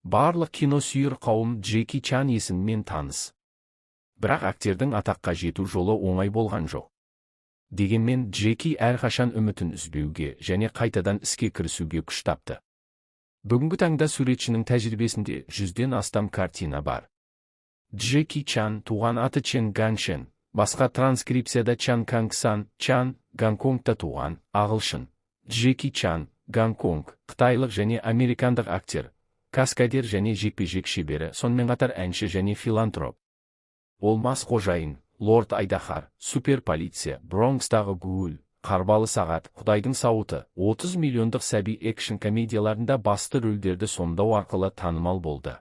Барлық киносүйер қауым Джеки Чан есімімен таныс. Бірақ актердің атаққа жету жолы оңай болған жоқ. Дегенмен Джеки әрқашан үмітін үзбеуге және қайтадан іске кірісуге күш тапты. Бүгінгі таңда суретшінің тәжірибесінде 100-ден астам картина бар. Джеки Чан, туған аты Чен Ганшен, басқа транскрипцияда Чан Кангсан, Чан, Гонконгта туған, ағылшын. Джеки Чан, Гонконг, қытайлық және американдық актер, каскадер және жекпе-жек шебері, сонымен қатар әнші және филантроп. Ол Мас қожайын, Лорд Айдаһар, Супер полиция, Бронкстағы гуіл, Қарбалы сағат, Құдайдың сауыты, 30 миллиондық сәби экшн комедияларында басты рөлдерді сомдау арқылы танымал болды.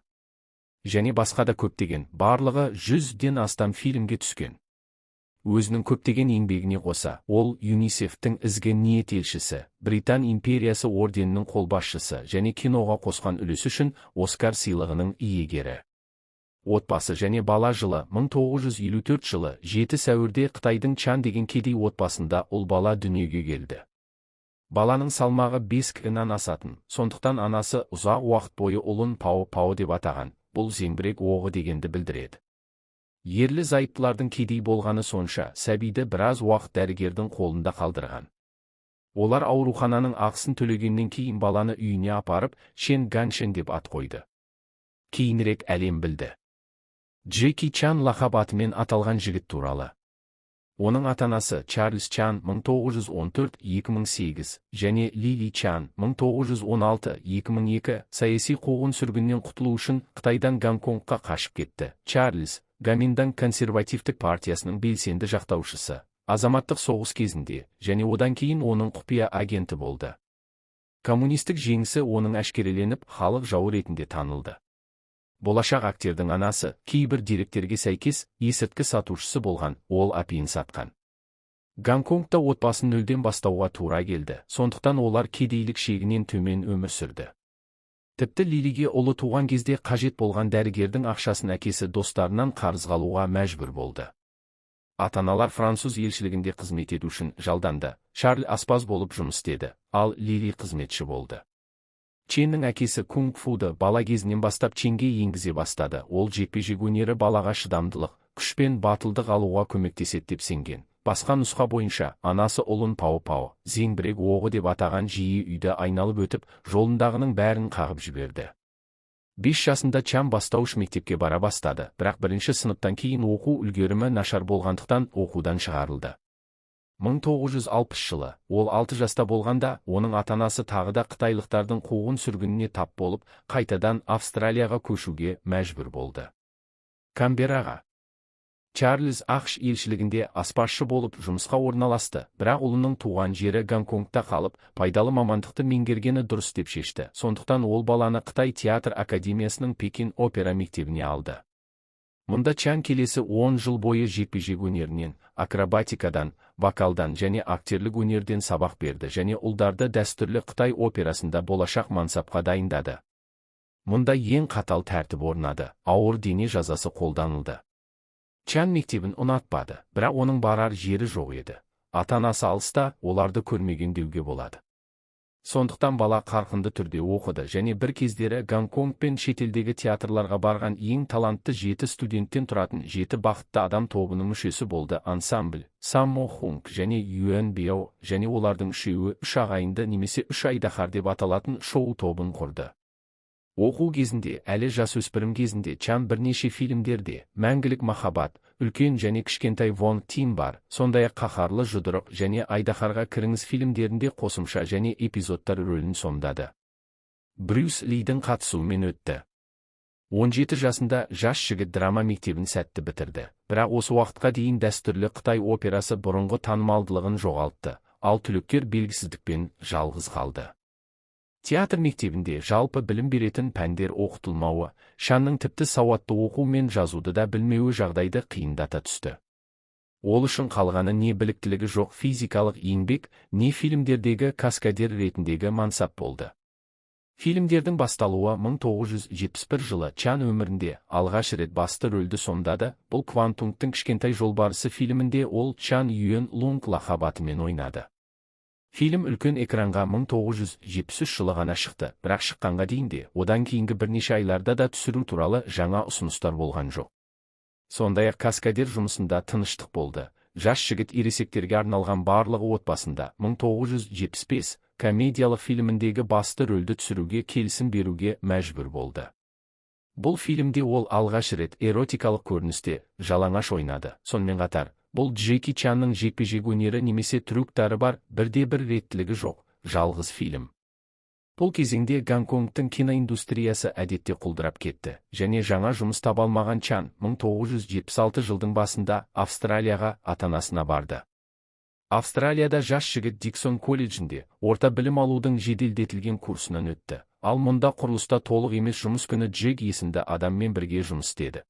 Және басқа да көптеген, барлығы 100-ден астам фильмге түскен. Өзінің көптеген еңбегіне қоса, ол ЮНИСЕФ-тің ізгі ниет елшісі, Британ империясы орденінің қолбасшысы және киноға қосқан үлесі үшін Оскар сыйлығының иегері. Отбасы және бала. Жылы 1954 жылы 7 сәуірде Қытайдың Чан деген кедей отбасында ұл бала дүниеге келді. Баланың салмағы 5 кг-нан асатын, сондықтан анасы ұзақ уақыт бойы ұлын Пао Пао деп атаған, бұл зеңбірек оғы дегенді білдіреді. Ерлі зайыптылардың кедей болғаны сонша, сәбиді біраз уақыт дәрігердің қолында қалдырған. Олар аурухананың ақысын төлегеннен кейін баланы үйіне апарып, Чен Ганшен деп ат қойды. Кейінірек әлем білді Джеки Чан лақап атымен аталған жігіт туралы. Оның ата-анасы Чарльз Чан 1914-2008 және Лили Чан 1916-2002 саяси қуғын-сүргіннен құтылу үшін Қытайдан Гонконгқа қашып кетті. Чарльз Гоминдан консервативтік партиясының белсенді жақтаушысы, азаматтық соғыс кезінде және одан кейін оның құпия агенті болды. Коммунистік жеңісі оның әшкереленіп, халық жауы ретінде танылды. Болашақ актердің анасы, кейбір деректерге сәйкес, есірткі сатушысы болған, ол апиын сатқан. Гонконгта отбасын нөлден бастауға тура келді, сондықтан олар кедейлік шегінен төмен өмір сүрді. Тіпті Лилиге ұлы туған кезде қажет болған дәрігердің ақшасын әкесі достарынан қарызға алуға мәжбүр болды. Ата-аналар француз елшілігінде қызмет ету үшін жалданды. Шарль аспаз болып жұмыс істеді, ал Лили қызметші болды. Ченнің әкесі кунг-фуды бала кезінен бастап Ченге енгізе бастады. Ол жекпе-жек өнері балаға шыдамдылық, күш пен батылдық алуға көмектеседі деп сенген. Басқа нұсқа бойынша, анасы ұлын Пао-Пао, зеңбірек оғы деп атаған, жиі үйді айналып өтіп, жолындағының бәрін қағып жіберді. 5 жасында Чан бастауыш мектепке бара бастады, бірақ бірінші сыныптан кейін оқу үлгерімі нашар болғандықтан оқудан шығарылды. 1960 жылы, ол 6 жаста болғанда, оның ата-анасы тағы да қытайлықтардың қуғын сүргініне тап болып, қайтадан Австралияға көшуге мәжбүр болды. Канберраға. Чарльз АҚШ елшілігінде аспазшы болып жұмысқа орналасты, бірақ ұлының туған жері Гонконгта қалып, пайдалы мамандықты меңгергені дұрыс деп шешті. Сондықтан ол баланы Қытай театр академиясының Пекин опера мектебіне алды. Мұнда Чан келесі 10 жыл бойы жекпе-жек өнерінен, акробатикадан, вокалдан және актерлік өнерден сабақ берді және ұлдарды дәстүрлі Қытай операсында болашақ мансапқа дайындады. Мұнда ең қатал тәртіп орнады, ауыр дене жазасы қолданылды. Чан мектебін ұнатпады, бірақ оның барар жері жоқ еді. Ата-анасы алыста, оларды көрмеген деуге болады. Сондықтан бала қарқынды түрде оқыды және бір кездері Гонконг пен шетелдегі театрларға барған ең талантты жеті студенттен тұратын жеті бақытты адам тобының мүшесі болды. Ансамбль, Саммо Хунг және Юэн Биао және олардың үшеуі үш ағайынды немесе үш айдаһар деп аталатын шоу тобын құрды. Оқу кезінде, әлі жасөспірім кезінде Чан бірнеше фильмдерде, Мәңгілік махаббат, Үлкен және кішкентай Вонг Тин бар, сондай-ақ Қаһарлы жұдырық және Айдаһарға кіріңіз фильмдерінде қосымша және эпизодтар рөлін сомдады. Брюс Лидің қатысуымен өтті. 17 жасында жас жігіт драма мектебін сәтті бітірді. Бірақ осы уақытқа дейін дәстүрлі Қытай операсы бұрынғы танымалдылығын жоғалтты, ал түлектер белгісіздікпен жалғыз қалды. Театр мектебінде жалпы білім беретін пәндер оқытылмауы, Чанның тіпті сауатты оқу мен жазуды да білмеуі жағдайды қиындата түсті. Ол үшін қалғаны не біліктілігі жоқ физикалық еңбек, не фильмдердегі каскадер ретіндегі мансап болды. Фильмдердің басталуы. 1971 жылы Чан өмірінде алғаш рет басты рөлді сомдады. Бұл Квантунгтың кішкентай жолбарысы фильмінде ол Чан Юэн Лунг лақап атымен ойнады. Фильм үлкен экранға 1973 жылы ғана шықты, бірақ шыққанға дейін де, одан кейінгі бірнеше айларда да түсіру туралы жаңа ұсыныстар болған жоқ. Сондай-ақ каскадер жұмысында тыныштық болды. Жас жігіт ересектерге арналған «Барлығы отбасында» 1975 комедиялық фильміндегі басты рөлді түсіруге келісім беруге мәжбүр болды. Бұл фильмде ол алғаш рет эротикалық көріністе жалаңаш ойнады. Сонымен қатар, бұл Джеки Чанның жекпе-жек өнері немесе трюктары бар бірде-бір реттілігі жоқ жалғыз фильм. Бұл кезеңде Гонконгтың киноиндустриясы әдетте құлдырап кетті және жаңа жұмыс таба алмаған Чан 1976 жылдың басында Австралияға ата-анасына барды. Австралияда жас жігіт Диксон колледжінде орта білім алудың жеделдетілген курсынан өтті. Ал мұнда құрылыста толық емес жұмыс күні Джек есімді адаммен бірге жұмыс істеді.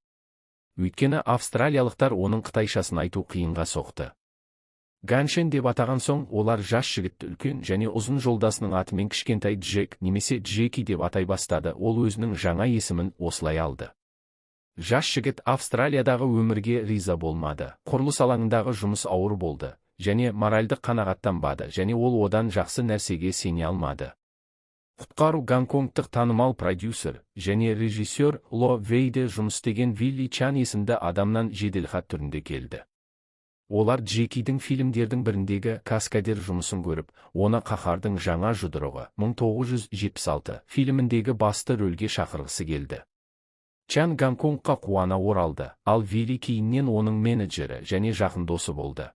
Өйткені австралиялықтар оның қытайшасын айту қиынға соқты. Ганшен деп атаған соң, олар жас жігітті үлкен және ұзын жолдасының атымен кішкентай Джек немесе Джеки деп атай бастады. Ол өзінің жаңа есімін осылай алды. Жас жігіт Австралиядағы өмірге риза болмады. Құрылыс алаңындағы жұмыс ауыр болды және моральдық қанағаттанбады және ол одан жақсы нәрсеге сене алмады. Құтқару гонконгтық танымал продюсер және режиссер Ло Вейде жұмыс істеген Вилли Чан есімді адамнан жеделхат түрінде келді. Олар Джекидің фильмдердің біріндегі каскадер жұмысын көріп, оны «Қаһардың жаңа жұдырығы» 1976 фильміндегі басты рөлге шақырғысы келді. Чан Гонконгқа қуана оралды, ал Вилли кейіннен оның менеджері және жақын досы болды.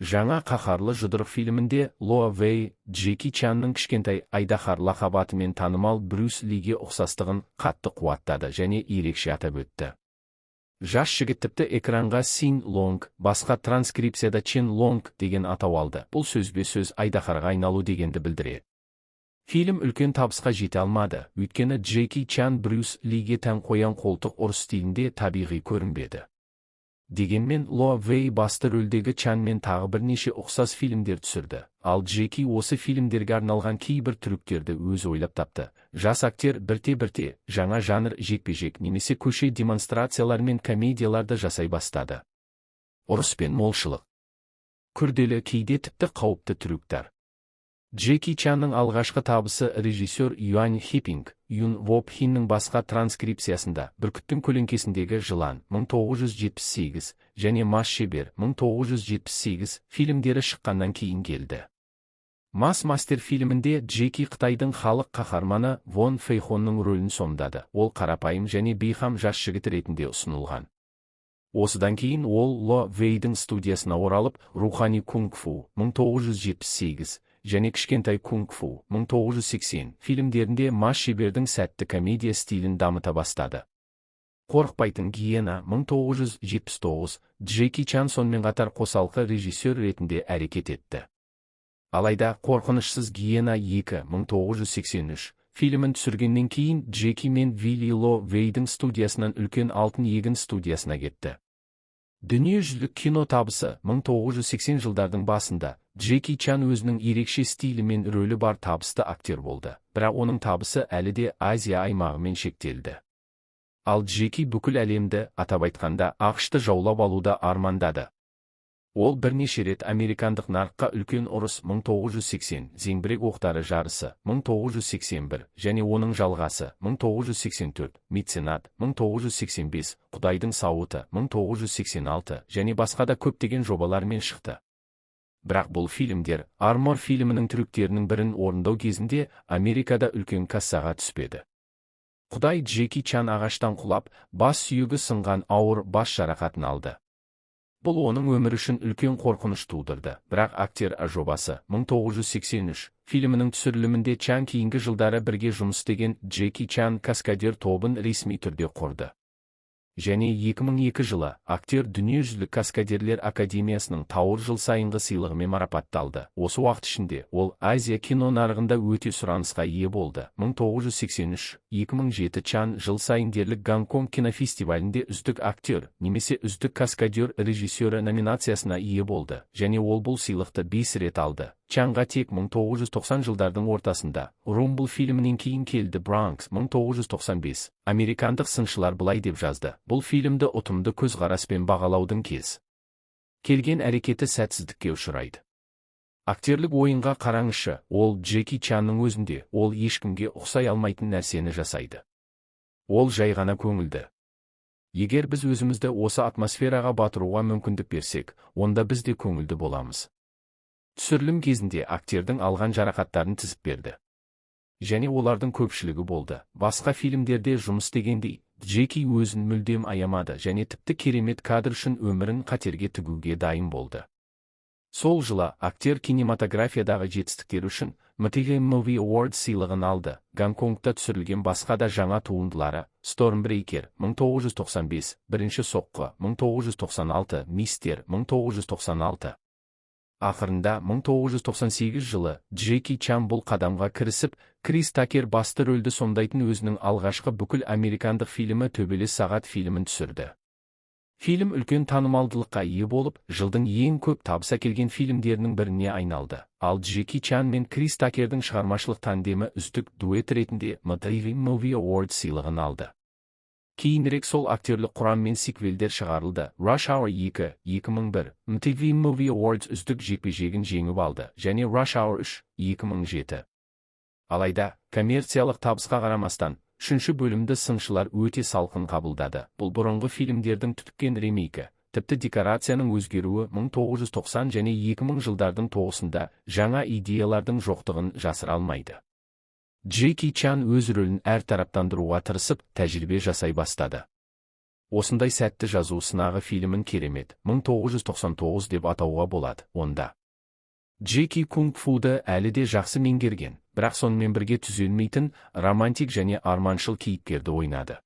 Жаңа «Қаһарлы жұдырық» фильмінде Ло Вей Джеки Чанның кішкентай айдаһар лақап атымен танымал Брюс Лиге ұқсастығын қатты қуаттады және ерекше атап өтті. Жас жігіт тіпті экранға Син Лонг, басқа транскрипцияда Чен Лонг деген атау алды. Бұл сөзбе-сөз айдаһарға айналу дегенді білдіреді. Фильм үлкен табысқа жете алмады, өйткені Джеки Чан Брюс Лиге тән қоян қолтық ұрыс стилінде табиғи көрінбеді. Дегенмен Ло Вей басты рөлдегі Чанмен тағы бірнеше ұқсас фильмдер түсірді, ал Джеки осы фильмдерге арналған кейбір трюктерді өзі ойлап тапты. Жас актер бірте-бірте жаңа жанр жекпе-жек немесе көше демонстрациялар мен комедияларды жасай бастады. Ұрыс пен молшылық. Күрделі, кейде тіпті қауіпті трюктар. Джеки Чанның алғашқы табысы режиссер Юань Хипинг, Юн Воп Хиннің басқа транскрипциясында «Бүркіттің көлеңкесіндегі жылан» 1978 және «Мас шебер» 1978 фильмдері шыққаннан кейін келді. «Мас мастер» фильмінде Джеки Қытайдың халық қаһарманы Вон Фейхонның рөлін сомдады. Ол қарапайым және бейқам жас жігіт ретінде ұсынылған. Осыдан кейін ол Ло Вейдің студиясына оралып, «Рухани кунг-фу» 1978 және «Кішкентай кунг-фу» 1980 фильмдерінде мас шебердің сәтті комедия стилін дамыта бастады. «Қорықпайтын гиена» 1979. Джеки Чан сонымен қатар қосалқы режиссер ретінде әрекет етті. Алайда «Қорқынышсыз гиена 2» 1983 фильмін түсіргеннен кейін Джеки мен Вилли Ло Вейдің студиясынан үлкен Алтын егін студиясына кетті. Дүниежүзілік кино табысы. 1980 жылдардың басында Джеки Чан өзінің ерекше стилі мен рөлі бар табысты актер болды, бірақ оның табысы әлі де Азия аймағымен шектелді. Ал Джеки бүкіл әлемді, атап айтқанда, АҚШ-ты жаулап алуды армандады. Ол бірнеше рет американдық нарыққа «Үлкен ұрыс» 1980, «Зеңбірек оқтары жарысы» 1981 және оның жалғасы 1984, «Меценат» 1985, «Құдайдың сауыты» 1986 және басқа да көптеген жобалармен шықты. Бірақ бұл фильмдер Армор фильмінің трюктерінің бірін орындау кезінде Америкада үлкен кассаға түспеді. Құдай Джеки Чан ағаштан құлап, бас сүйегі сынған ауыр бас жарақатын алды. Бұл оның өмірі үшін үлкен қорқыныш тудырды. Бірақ «Актер жобасы» 1983 фильмінің түсірілімінде Чан кейінгі жылдары бірге жұмыс істеген Джеки Чан каскадер тобын ресми түрде құрды. Және 2002 жылы актер Дүниежүзілік каскадерлер академиясының тауыр жыл сайынғы сыйлығымен марапатталды. Осы уақыт ішінде ол Азия кино нарығында өте сұранысқа ие болды. 1983-2007 Чан жыл сайын дерлік Гонконг кинофестивалінде үздік актер немесе үздік каскадер режиссері номинациясына ие болды және ол бұл сыйлықты 5 рет алды. Чанға тек 1990 жылдардың ортасында «Румбл» фильмінен кейін келді. Бронкс 1995. Американдық сыншылар былай деп жазды: «Бұл фильмді ұтымды көзқараспен бағалаудың кез келген әрекеті сәтсіздікке ұшырайды». Актерлік ойынға қараңызшы, ол Джеки Чанның өзінде, ол ешкімге ұқсай алмайтын нәрсені жасайды. Ол жай ғана көңілді. Егер біз өзімізді осы атмосфераға батыруға мүмкіндік берсек, онда біз де көңілді боламыз. Түсірілім кезінде актердің алған жарақаттарын тізіп берді. Және олардың көпшілігі болды. Басқа фильмдерде жұмыс істегендей, Джеки өзін мүлдем аямады және тіпті керемет кадр үшін өмірін қатерге тігуге дайын болды. Сол жылы актер кинематографиядағы жетістіктері үшін MTV Movie Awards сыйлығын алды. Гонконгта түсірілген басқа да жаңа туындылары Stormbreaker 1995, Бірінші соққы 1996, Мистер 1996. Ақырында 1998 жылы Джеки Чан бұл қадамға кірісіп, Крис Такер басты рөлді сомдайтын өзінің алғашқы бүкіл американдық фильмі «Төбелес сағат» фильмін түсірді. Фильм үлкен танымалдылыққа ие болып, жылдың ең көп табыс әкелген фильмдерінің біріне айналды. Ал Джеки Чан мен Крис Такердің шығармашылық тандемі үздік дуэт ретінде MTV Movie Awards сыйлығын алды. Кейінірек сол актерлік құраммен сиквелдер шығарылды. Rush Hour 2, 2001, MTV Movie Awards үздік жекпе-жегін жеңіп алды және Rush Hour 3, 2007. Алайда, коммерциялық табысқа қарамастан, үшінші бөлімді сыншылар өте салқын қабылдады. Бұл бұрынғы фильмдердің түтіккен ремейкі, тіпті декорацияның өзгеруі 1990 және 2000 жылдардың тоғысында жаңа идеялардың жоқтығын жасыра алмайды. Джеки Чан өз рөлін әртараптандыруға тырысып, тәжірибе жасай бастады. Осындай сәтті жазу сынағы фильмін керемет 1999 деп атауға болады. Онда Джеки кунг-фуды әлі де жақсы меңгерген, бірақ сонымен бірге түзелмейтін романтик және арманшыл кейіпкерді ойнады.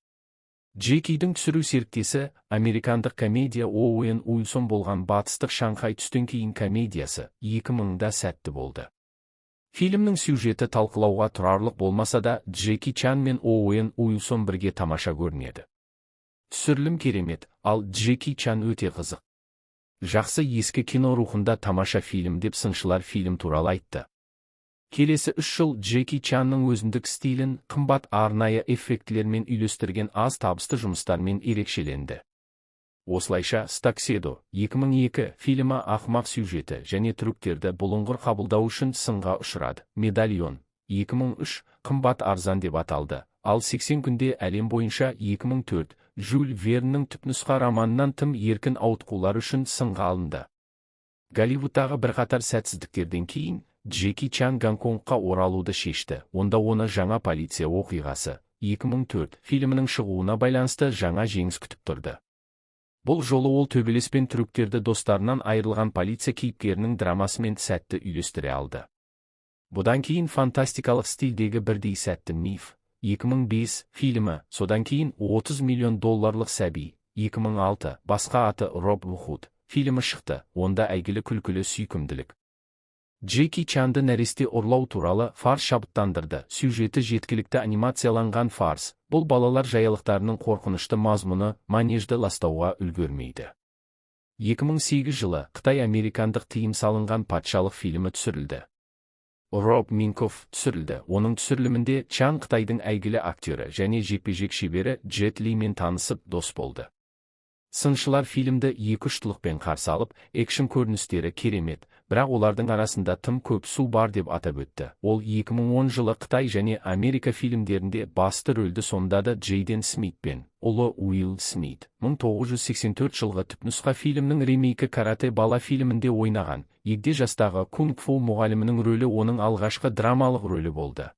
Джекидің түсіру серіктесі американдық комедия Оуэн Уилсон болған батыстық Шанхай түстен кейін комедиясы 2000-да сәтті болды. Фильмнің сюжеті талқылауға тұрарлық болмаса да, Джеки Чан мен Оуэн Уилсон бірге тамаша көрінеді. Түсірілім керемет, ал Джеки Чан өте қызық. Жақсы ескі кино рухында тамаша фильм деп сыншылар фильм туралы айтты. Келесі 3 жыл Джеки Чанның өзіндік стилін қымбат арнайы эффектілермен үйлестірген аз табысты жұмыстармен ерекшеленді. Осылайша, Стакседо 2002 фильмі ақымақ сюжеті және трюктерді бұлыңғыр қабылдау үшін сынға ұшырады. Медальон 2003 қымбат арзан деп аталды. Ал 80 күнде әлем бойынша 2004 Жюль Верннің түпнұсқа романынан тым еркін ауытқулар үшін сынға алынды. Голливудтағы бірқатар сәтсіздіктерден кейін Джеки Чан Гонконгқа оралуды шешті. Онда оны жаңа полиция оқиғасы 2004 фильмінің шығуына байланысты жаңа жеңіс күтіп тұрды. Бұл жолы ол төбелес пен трюктерді достарынан айырылған полиция кейіпкерінің драмасымен сәтті үйлестіре алды. Бұдан кейін фантастикалық стильдегі бірдей сәтті Миф 2005 фильмі, содан кейін 30 миллион долларлық сәби 2006, басқа аты Роб Худ фильмі шықты, онда әйгілі күлкілі сүйкімділік. Джеки Чанды нәресте ұрлау туралы фарс шабыттандырды. Сюжеті жеткілікті анимацияланған фарс, бұл балалар жаялықтарының қорқынышты мазмұны манежді ластауға үлгермейді. 2008 жылы Қытай-американдық тыйым салынған патшалық фильмі түсірілді. Роб Минков түсірілді. Оның түсірілімінде Чан Қытайдың әйгілі актері және жекпе-жек шебері Джет Лимен танысып дос болды. Сыншылар фильмді екі ұштылықпен қарсы алып, экшн көріністері керемет, бірақ олардың арасында тым көп су бар деп атап өтті. Ол 2010 жылы Қытай және Америка фильмдерінде басты рөлді сомдады Джейден Смитпен, ұлы Уилл Смит. 1984 жылғы түпнұсқа фильмнің ремейкі Карате бала фильмінде ойнаған, егде жастағы кунг-фу мұғалімінің рөлі оның алғашқы драмалық рөлі болды.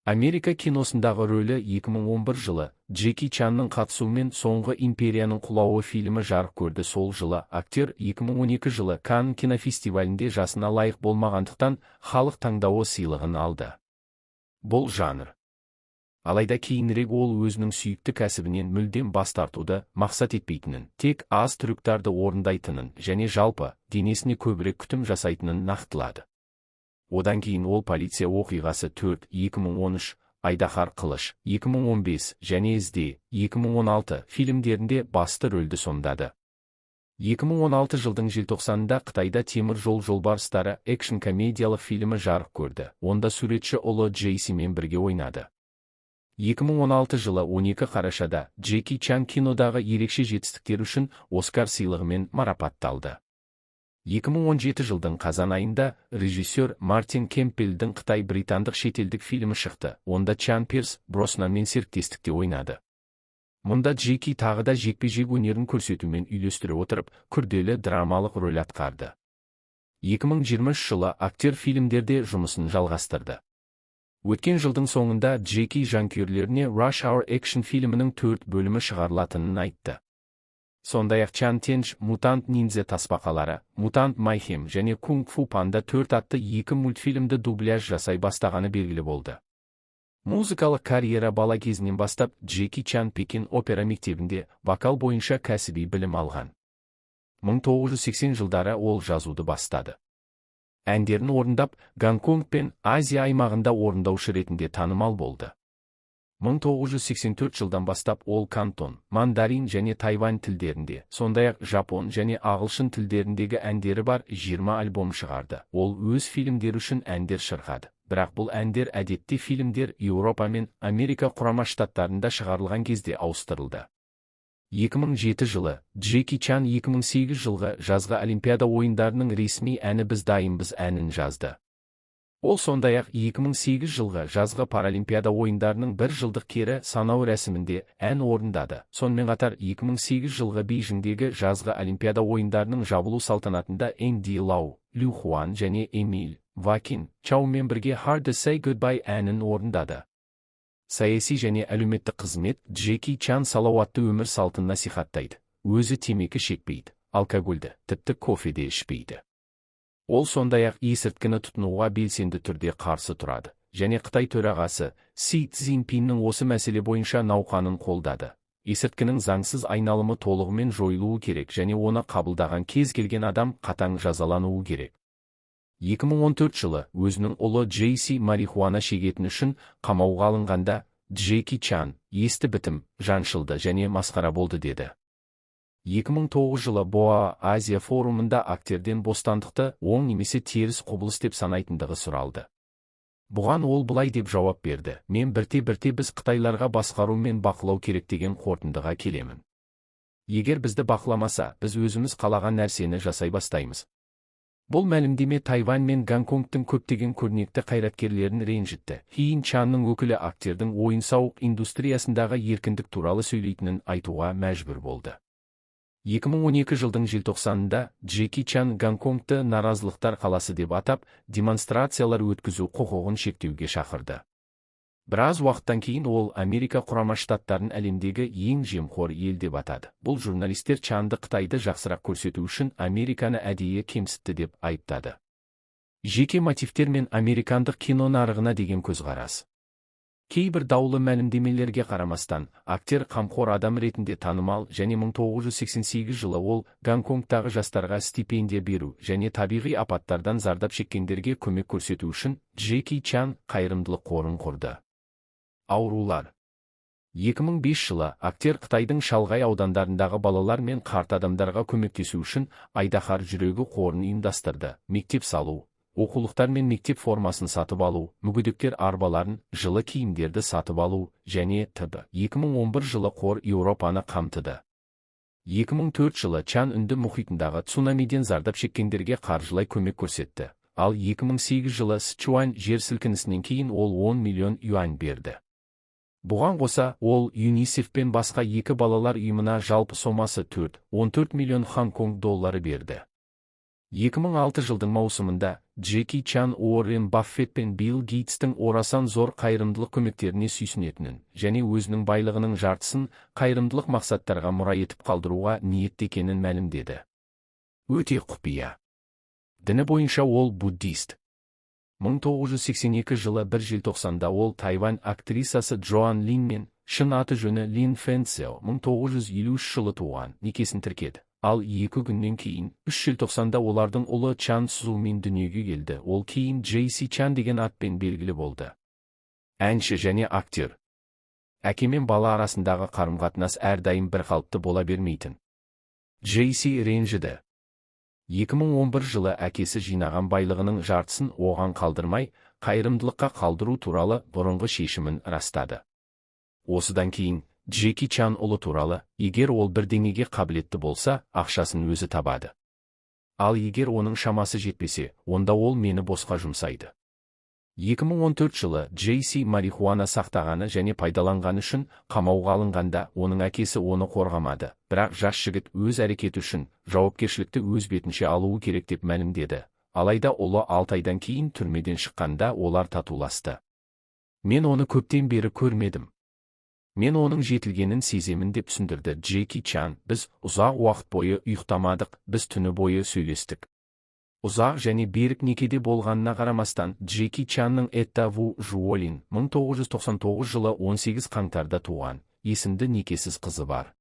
Америка киносындағы рөлі 2011 жылы Джеки Чанның қатысуымен Соңғы империяның құлауы фильмі жарық көрді. Сол жылы актер 2012 жылы Канн кинофестивалінде жасына лайық болмағандықтан халық таңдауы сыйлығын алды. Бұл жанр. Алайда кейінірек ол өзінің сүйікті кәсібінен мүлдем бас тартуды мақсат етпейтінін, тек аз трюктарды орындайтынын және жалпы денесіне көбірек күтім жасайтынын нақтылады. Одан кейін ол полиция оқиғасы 4, 2013, Айдаһар қылыш, 2015 және Ізде, 2016 фильмдерінде басты рөлді сомдады. 2016 жылдың желтоқсанында Қытайда Темір жол жолбарыстары экшн комедиялық фильмі жарық көрді. Онда суретші ұлы Джейсимен бірге ойнады. 2016 жылы 12 қарашада Джеки Чан кинодағы ерекше жетістіктері үшін Оскар сыйлығымен марапатталды. 2017 жылдың қазан айында режиссер Мартин Кемпбеллдің қытай-британдық шетелдік фильмі шықты, онда Чан Пирс Броснанмен серіктестікте ойнады. Мұнда Джеки тағы да жекпе-жек өнерін көрсетумен үйлестіре отырып, күрделі драмалық рөл атқарды. 2023 жылы актер фильмдерде жұмысын жалғастырды. Өткен жылдың соңында Джеки жанкүйерлеріне Rush Hour Action фильмінің 4 бөлімі шығарылатынын айтты. Сондай-ақ Чан Тенш «Мутант ниндзя тасбақалары», «Мутант Майхем» және «Кунг Фу Панда 4» атты екі мультфильмді дубляж жасай бастағаны белгілі болды. Музыкалық карьера. Бала кезінен бастап Джеки Чан Пекин опера мектебінде вокал бойынша кәсіби білім алған. 1980 жылдары ол жазуды бастады. Әндерін орындап, Гонконг пен Азия аймағында орындаушы ретінде танымал болды. 1984 жылдан бастап ол кантон, мандарин және тайвань тілдерінде, сондай-ақ жапон және ағылшын тілдеріндегі әндері бар 20 альбом шығарды. Ол өз фильмдері үшін әндер шырқады. Бірақ бұл әндер әдетте фильмдер Еуропа мен Америка Құрама Штаттарында шығарылған кезде ауыстырылды. 2007 жылы Джеки Чан 2008 жылғы жазғы Олимпиада ойындарының ресми әні «Біз дайынбыз» әнін жазды. Ол сондай-ақ 2008 жылғы жазғы Паралимпиада ойындарының бір жылдық кері санау рәсімінде ән орындады. Сонымен қатар 2008 жылғы Бейжіңдегі жазғы Олимпиада ойындарының жабылу салтанатында Энди Лау, Лю Хуан және Эмиль Вакин Чаумен бірге Hard to Say Goodbye әнін орындады. Саяси және әлеуметтік қызмет. Джеки Чан салауатты өмір салтын насихаттайды. Өзі темекі шекпейді, алкогольді, тіпті кофе де ішпейді. Ол сондай-ақ есірткіні тұтынуға белсенді түрде қарсы тұрады және Қытай төрағасы Си Цзиньпиннің осы мәселе бойынша науқанын қолдады. Есірткінің заңсыз айналымы толығымен жойылуы керек және оны қабылдаған кез келген адам қатаң жазалануы керек. 2014 жылы өзінің ұлы Джейси марихуана шегетіні үшін қамауға алынғанда, Джеки Чан «Есті бітім, жаншылды және масқара болды» деді. 2009 жылы Боа Азия форумында актерден бостандықты оң немесе теріс құбылыс деп санайтындығы сұралды. Бұған ол былай деп жауап берді: «Мен бірте-бірте біз қытайларға басқару мен бақылау керек деген қорытындыға келемін. Егер бізді бақыламаса, біз өзіміз қалаған нәрсені жасай бастаймыз». Бұл мәлімдеме Тайвань мен Гонконгтың көптеген көрнекті қайраткерлерін ренжітті. Кейін Чанның өкілі актердің ойын-сауық индустриясындағы еркіндік туралы сөйлейтінін айтуға мәжбүр болды. 2012 жылдың желтоқсанында Джеки Чан Гонконгты наразылықтар қаласы деп атап, демонстрациялар өткізу құқығын шектеуге шақырды. Біраз уақыттан кейін ол Америка Құрама Штаттарын әлемдегі ең жемқор ел деп атады. Бұл журналистер Чанды Қытайды жақсырақ көрсету үшін Американы әдейі кемсітті деп айыптады. Жеке мотивтер мен американдық кино нарығына деген көзқарас. Кейбір даулы мәлімдемелерге қарамастан, актер қамқор адам ретінде танымал және 1988 жылы ол Гонконгтағы жастарға стипендия беру және табиғи апаттардан зардап шеккендерге көмек көрсету үшін Джеки Чан қайырымдылық қорын құрды. Аурулар. 2005 жылы актер Қытайдың шалғай аудандарындағы балалар мен қарт адамдарға көмектесу үшін «Айдаһар жүрегі» қорын ұйымдастырды. Мектеп салу, оқулықтар мен мектеп формасын сатып алу, мүгедектер арбаларын, жылы киімдерді сатып алу және т.б. 2011 жылы қор Еуропаны қамтыды. 2004 жылы Чан Үнді мұхитындағы цунамиден зардап шеккендерге қаржылай көмек көрсетті. Ал 2008 жылы Сычуань жер сілкінісінен кейін ол 10 миллион юань берді. Бұған қоса, ол ЮНИСЕФ пен басқа екі балалар ұйымына жалпы сомасы 4,14 миллион Хонконг доллары берді. 2006 жылдың маусымында Джеки Чан Уоррен Баффет пен Билл Гейтстің орасан зор қайырымдылық көмектеріне сүйсінетінін және өзінің байлығының жартысын қайырымдылық мақсаттарға мұра етіп қалдыруға ниетті екенін мәлімдеді. Өте құпия. Діні бойынша ол буддист. 1982 жылы 1 желтоқсанда ол Тайвань актрисасы Джоан Линмен, шын аты жөні Лин Фэнцео, 1953 жылы туған, некесін тіркеді. Ал 2 күннен кейін, 3 желтоқсанда олардың ұлы Чан Цзумин дүниеге келді. Ол кейін Джейси Чан деген атпен белгілі болды. Әнші және актер. Әке мен бала арасындағы қарым-қатынас әрдайым бірқалыпты бола бермейтін. Джейси ренжіді. 2011 жылы әкесі жинаған байлығының жартысын оған қалдырмай, қайырымдылыққа қалдыру туралы бұрынғы шешімін растады. Осыдан кейін Джеки Чан ұлы туралы: «Егер ол бірдеңеге қабілетті болса, ақшасын өзі табады. Ал егер оның шамасы жетпесе, онда ол мені босқа жұмсайды. 2014 жылы Джейси марихуана сақтағаны және пайдаланғаны үшін қамауға алынғанда, оның әкесі оны қорғамады, бірақ жас жігіт өз әрекеті үшін жауапкершілікті өз бетінше алуы керек деп мәлімдеді. Алайда ұлы 6 айдан кейін түрмеден шыққанда олар татуласты. Мен оны көптен бері көрмедім. Мен оның жетілгенін сеземін, деп түсіндірді Джеки Чан. Біз ұзақ уақыт бойы ұйықтамадық, біз түні бойы сөйлестік. Ұзақ және берік некеде болғанына қарамастан, Джеки Чанның Этта Ву Жуолин, 1999 жылы 18 қаңтарда туған, есімді некесіз қызы бар.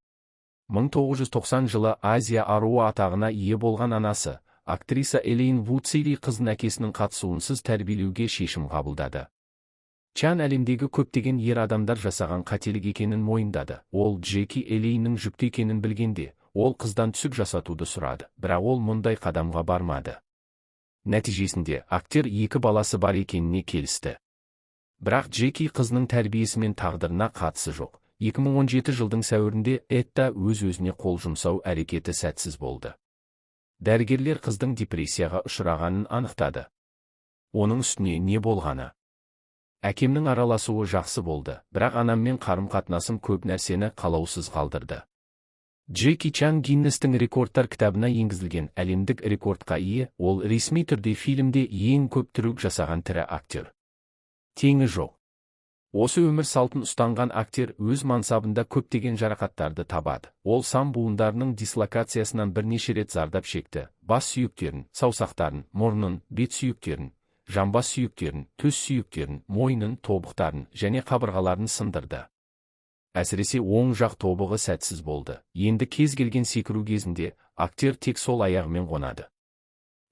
1990 жылы Азия аруы атағына ие болған анасы, актриса Элейн Ву Цили, қызын әкесінің қатысуынсыз тәрбиелеуге шешім қабылдады. Чан әлемдегі көптеген ер адамдар жасаған қателік екенін мойындады. Ол Джеки Элейннің жүкті екенін білгенде, ол қыздан түсік жасатуды сұрады, бірақ ол мұндай қадамға бармады. Нәтижесінде актер екі баласы бар екеніне келісті. Бірақ Джеки қызының тәрбиесі мен тағдырына қатысы жоқ. 2017 жылдың сәуірінде Этта өз-өзіне қол жұмсау әрекеті сәтсіз болды. Дәрігерлер қыздың депрессияға ұшырағанын анықтады. Оның үстіне не болғаны? Әкемнің араласуы жақсы болды, бірақ анаммен қарым-қатынасым көп нәрсені қалаусыз қалдырды. Джеки Чан Гиннестің рекордтар кітабына енгізілген әлемдік рекордқа ие, ол ресми түрде фильмде ең көп трюк жасаған тірі актер. Теңі жоқ. Осы өмір салтын ұстанған актер өз мансабында көптеген жарақаттарды табады. Ол сан буындарының дислокациясынан бірнеше рет зардап шекті, бас сүйектерін, саусақтарын, мұрнын, бет сүйектерін, жамбас сүйектерін, төс сүйектерін, мойнын, тобықтарын және қабырғаларын сындырды. Әсіресе оң жақ тобығы сәтсіз болды. Енді кез келген секіру кезінде актер тек сол аяғымен қонады.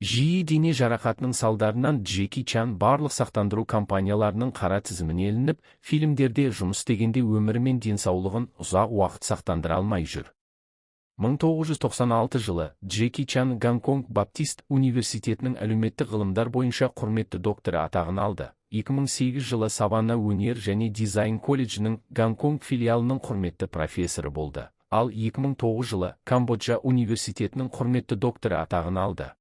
Жиі дене жарақатының салдарынан Джеки Чан барлық сақтандыру компанияларының қара тізіміне ілініп, фильмдерде жұмыс істегенде өмірі мен денсаулығын ұзақ уақыт сақтандыра алмай жүр. 1996 жылы Джеки Чан Гонконг Баптист университетінің әлеуметтік ғылымдар бойынша құрметті докторы атағын алды. 2008 жылы Саванна өнер және дизайн колледжінің Гонконг филиалының құрметті профессоры болды. Ал 2009 жылы Камбоджа университетінің құрметті докторы атағын алды.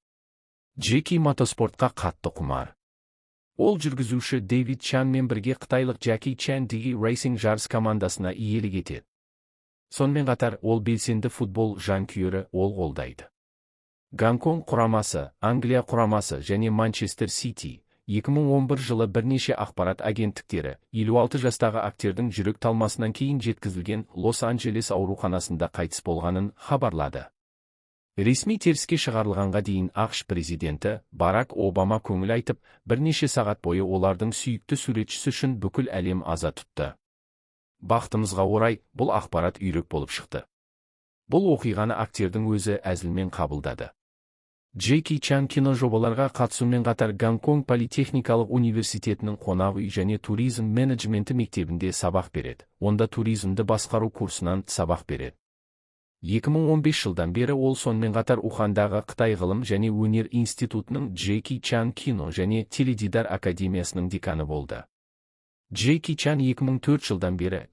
Джеки мотоспортқа қатты құмар. Ол жүргізуші Дэвид Чанмен бірге қытайлық Джеки Чан Диги Racing жарыс командасына иелік етеді. Сонымен қатар ол белсенді футбол жанкүйері, ол қолдайды Гонконг құрамасы, Англия құрамасы және Манчестер Сити. 2011 жылы бірнеше ақпарат агенттіктері 56 жастағы актердің жүрек талмасынан кейін жеткізілген Лос-Анджелес ауруханасында қайтыс болғанын хабарлады. Ресми теріске шығарылғанға дейін АҚШ президенті Барак Обама көңіл айтып, бірнеше сағат бойы олардың сүйікті суретшісі үшін бүкіл әлем аза тұтты. Бақытымызға орай, бұл ақпарат өтірік болып шықты. Бұл оқиғаны актердің өзі әзілмен қабылдады. Джеки Чан киножобаларға қатысумен қатар Гонконг политехникалық университетінің қонақ үй және туризм менеджменті мектебінде сабақ береді. Онда туризмді басқару курсынан сабақ береді. 2015 жылдан бері ол сонымен қатар Ухандағы Қытай ғылым және өнер институтының Джеки Чан кино және теледидар академиясының деканы болды. Джеки Чан 2004 жылдан бері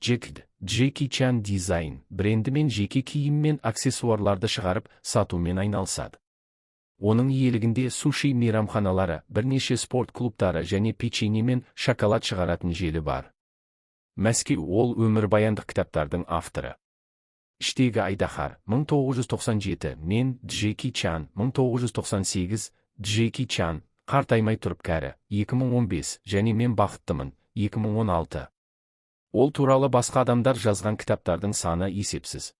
Джеки Чан Дизайн брендімен жеке киім мен аксессуарларды шығарып, сатумен айналысады. Оның иелігінде суши мейрамханалары, бірнеше спорт клубтары және печенье мен шоколад шығаратын желі бар. Мәскеу. Ол өмірбаяндық кітаптардың авторы. Іштегі айдаһар, 1997, Мен, Джеки Чан, 1998, Джеки Чан, Қартаймай тұрып кәрі, 2015 және Мен бақыттымын, 2016. Ол туралы басқа адамдар жазған кітаптардың саны есепсіз.